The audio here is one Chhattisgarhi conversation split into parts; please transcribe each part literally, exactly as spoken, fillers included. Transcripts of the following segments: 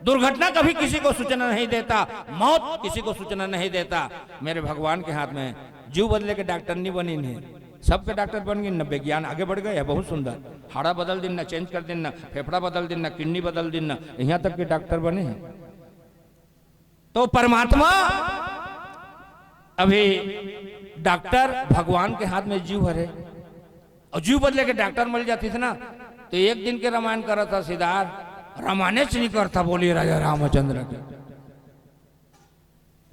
दुर्घटना कभी किसी को सूचना नहीं देता, मौत किसी को सूचना नहीं देता। मेरे भगवान के हाथ में जीव बदले के डॉक्टर नहीं बनिन हे, सबके डॉक्टर बन गिन, न विज्ञान आगे बढ़ गए है, बहुत सुंदर। हाड़ा बदल दिन, न चेंज कर दिन, न फेफड़ा बदल दिन, न किडनी बदल दिन, न यहाँ तक के डॉक्टर बने हैं। तो परमात्मा अभी डॉक्टर भगवान के हाथ में जीव हरे, और जीव बदले के डॉक्टर मिल जाती थी ना, तो एक दिन के रामायण करत था सिद्धार्थ, रामायण च नहीं करता, बोलिए राजा रामचंद्र के।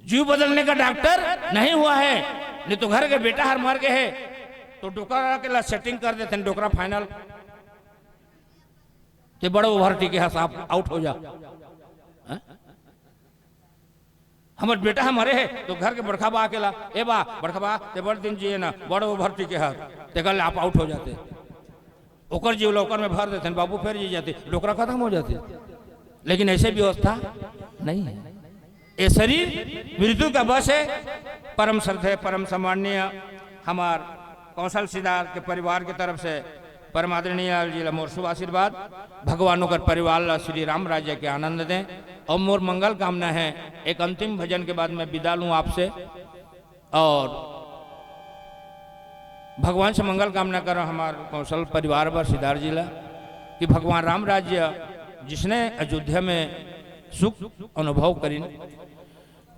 जीव बदलने का डॉक्टर नहीं हुआ है, नहीं तो घर के बेटा हर मर गए है, तो डोकरा के ला सेटिंग कर देते हैं, डोकरा फाइनल। ते बड़ ओवर टीके हस, आप आउट हो जा। हाँ? हमर बेटा ह मरे हे, तो घर के बड़का बा के ला, "ए बा, बड़का बा, ते बड़ दिन जिए ना, बड़ ओवर टीके हस," ते कल आप आउट हो जाते। ओकर जीव ला ओकर में भर देते, बाबू फेर जी जाते, डोकरा खत्म हो जाते। लेकिन ऐसे व्यवस्था नहीं है। ये शरीर मृत्यु का बस है। परम श्रद्धेय, परम सम्माननीय हमार कौशल सिद्धार्थ के परिवार की तरफ से परम आदरणीय लाल जी ला मोर शुभ आशीर्वाद, भगवान ओकर परिवार ला श्री राम राज्य के आनंद दें और मोर मंगल कामना है। एक अंतिम भजन के बाद मैं विदा लूं आपसे और भगवान से मंगल कामना करो हमार कौशल परिवार बर सिद्धार्थ जी ला कि भगवान राम राज्य जिसने अयोध्या में सुख अनुभव करिन,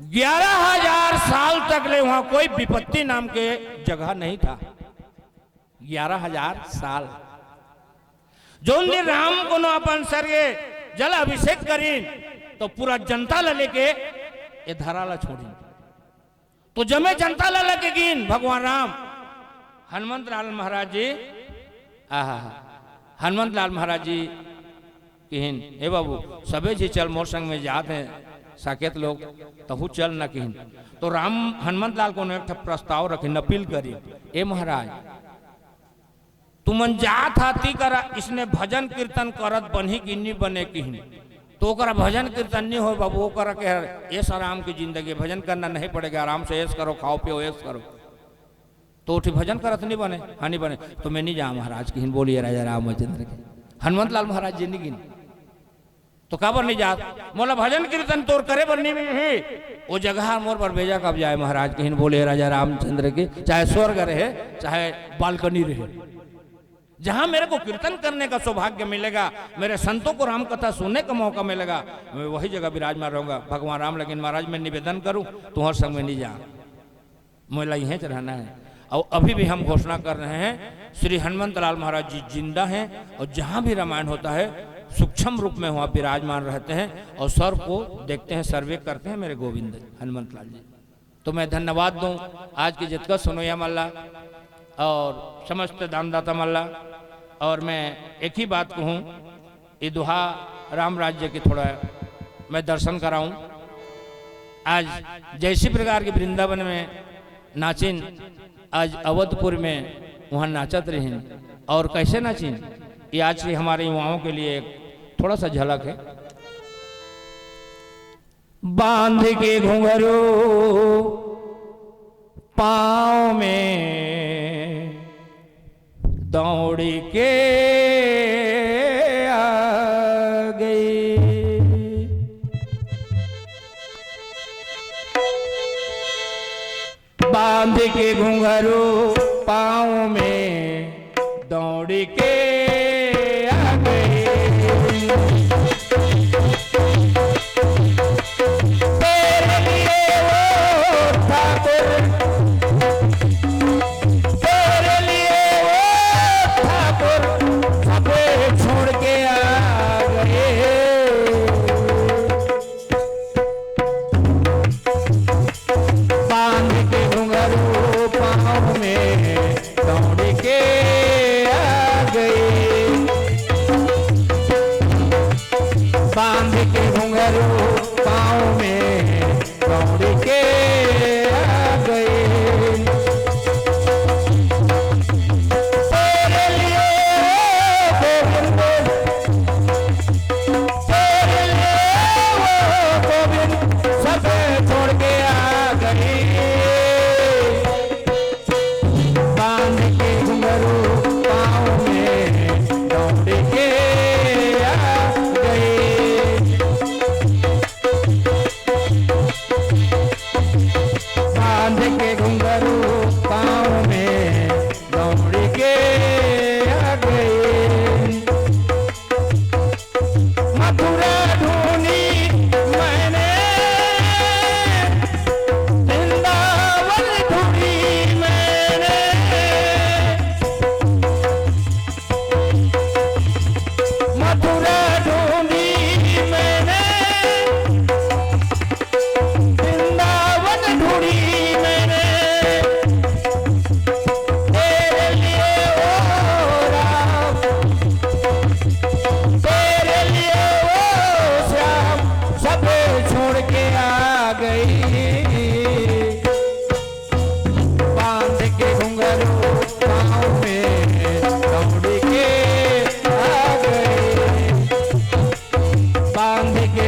ग्यारह हजार साल तक ले वहां कोई विपत्ति नाम के जगह नहीं था। ग्यारह हजार साल। जोन दिन राम कोनो अपन सर के जल अभिषेक करिन, तो पूरा जनता ला लेके ये धरा ला छोड़िन। तो जमे जनता ला लेके गिन भगवान राम, हनुमंत लाल महाराज जी, आहा, हनुमंत लाल महाराज जी किहिन, "ए बाबू, सबे झी चल, मोर संग में जात हे साकेत लोग, तहू चल ना," किहिन। तो राम, हनुमंत लाल कोनो एक ठा प्रस्ताव रखिन, अपील करिन, "ए महाराज, तुमन जात हा ती करा, इसने भजन कीर्तन करत बनही कि नी बने?" किहिन। "तो ओकरा भजन कीर्तन नी होय बाबू, ओकरा के हर ऐश आराम की जिंदगी, भजन करना नहीं पड़ेगा, आराम से ऐश करो, खाओ पियो, ऐश करो।" तो उठी भजन करत नी बने, हाँ नी बने, "तो मैं नी जांव महाराज," किहिन, बोलिए राजा रामचंद्र के। हनुमंत लाल महाराज जी नी गिन। "तो काबर नी जात?" "मोला भजन कीर्तन तोर करे बर नी मिलही, वो जगह मोर बर भेजा कब जाए महाराज," किहिन, बोलिए राजा रामचंद्र की। चाहे स्वर्ग रहे, चाहे बालकनी रहे, जहां मेरे को कीर्तन करने का सौभाग्य मिलेगा, मेरे संतों को राम कथा सुनने का मौका मिलेगा, मैं वही जगह विराजमान रहूंगा। भगवान राम लगिन, "महाराज, मैं निवेदन करूं, तुम्हारे संग में नी जांव।" मोला इहें च रहना है। और अभी भी हम घोषणा कर रहे हैं, श्री हनुमंत लाल महाराज जी जिंदा हैं और जहाँ भी रामायण होता है, सूक्ष्म रूप में वहाँ विराजमान रहते हैं और सर्व को देखते हैं, सर्वे करते हैं मेरे गोविंद हनुमंत लाल जी। तो मैं धन्यवाद दूं आज के जितका सुनोया मन ला और समस्त दानदाता मन ला, और मैं एक ही बात कहूँ, ये दोहा राम राज्य की थोड़ा मैं दर्शन कराऊं। आज जैसी प्रकार के वृंदावन में नाचिन, आज अवधपुर में वहाँ नाचत रहिन, और कैसे नाचिन, ये आज के हमारे युवाओं के लिए एक थोड़ा सा झलक है। बांध के घुंघरू पाँव में दौड़ के आ गई। बांध के घुंघरू पाँव में दौड़ के आ गई। तेरे लिए वो ठाकुर, तेरे लिए वो ठाकुर सबे छोड़ के आ गए। बांध के घुंघरू पाँव में दौड़ के आ गई। बांध के घुंघरू पाँव में दौड़ के आ गई। तेरे लिए गोविंद, तेरे लिए वो गोविंद सब छोड़ के आ गई। बांध के घुंघरू पाँव में दौड़ के आ गई।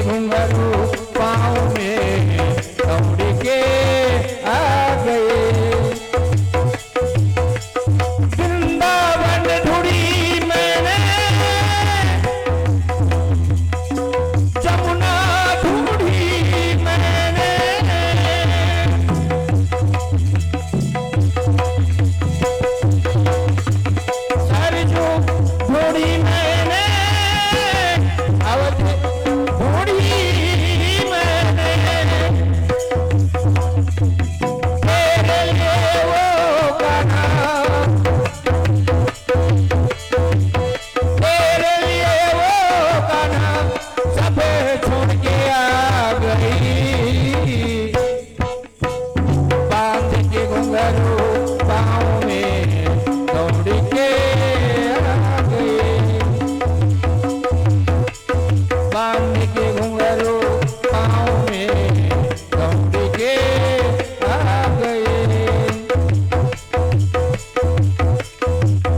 घुंघरू पाँव में दौड़ के आ गए। वृंदावन ढूंढी मैंने, जमुना ढूंढी मैंने, सरजू ढूंढी मैंने, अवध ढूंढी मैंने, तेरे लिए वो कान्हा, तेरे लिए वो कान्हा सब छोड़ के आ गई। बांध के घुंघरू पाँव में दौड़ के आ गए। बांध के घुंघरू पाँव में दौड़ के आ गए।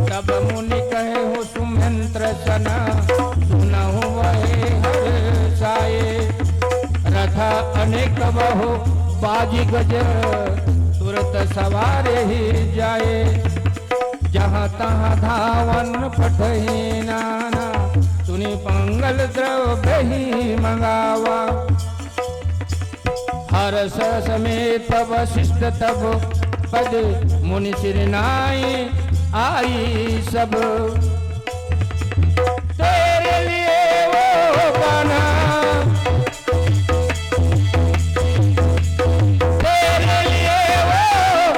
तब मुनि कहे हो सुमंत्र सन, सुनहु वहे हर्षाए। रथ अनेक बहु बाजि गज, तुरत सवार ही जाए। जहाँ तहाँ धावन पठही नाना, सुनि मंगल द्रव्य ही मंगावा। हर्ष समेत वशिष्ठ तब, पद मुनि सिर नाई आई सब। तेरे लिए वो कान्हा, तेरे लिए वो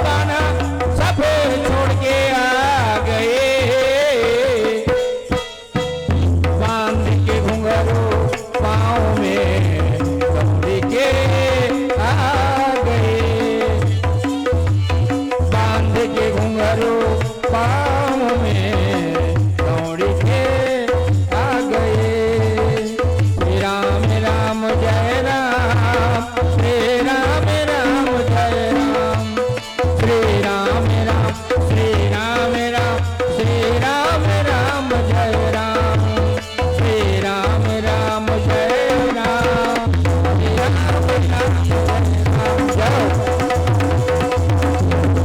कान्हा सब छोड़ के आ गए। बांध के घुंघरू पाँव में दौड़ के आ गए। बांध के घुंघरू पाँव में दौड़ के आ गए। श्री राम राम जय राम, श्री राम राम जय राम। श्री राम राम, श्री राम राम, श्री राम राम जय राम। श्री राम राम जय राम, श्री राम राम जय राम। जय हो।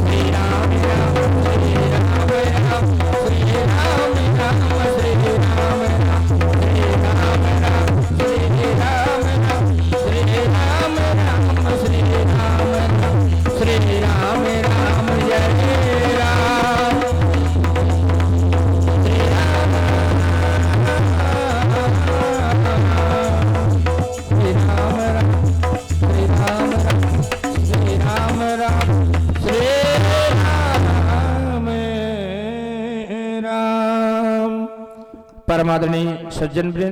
श्री राम राम, श्री राम राम, श्री राम राम, श्री राम राम, श्री राम राम, श्री राम राम, श्री राम राम, श्री राम राम, श्री राम राम जय राम। श्री राम, श्री राम राम, श्री राम राम, श्री राम राम, श्री राम राम। परमादरणीय सज्जन वृंद,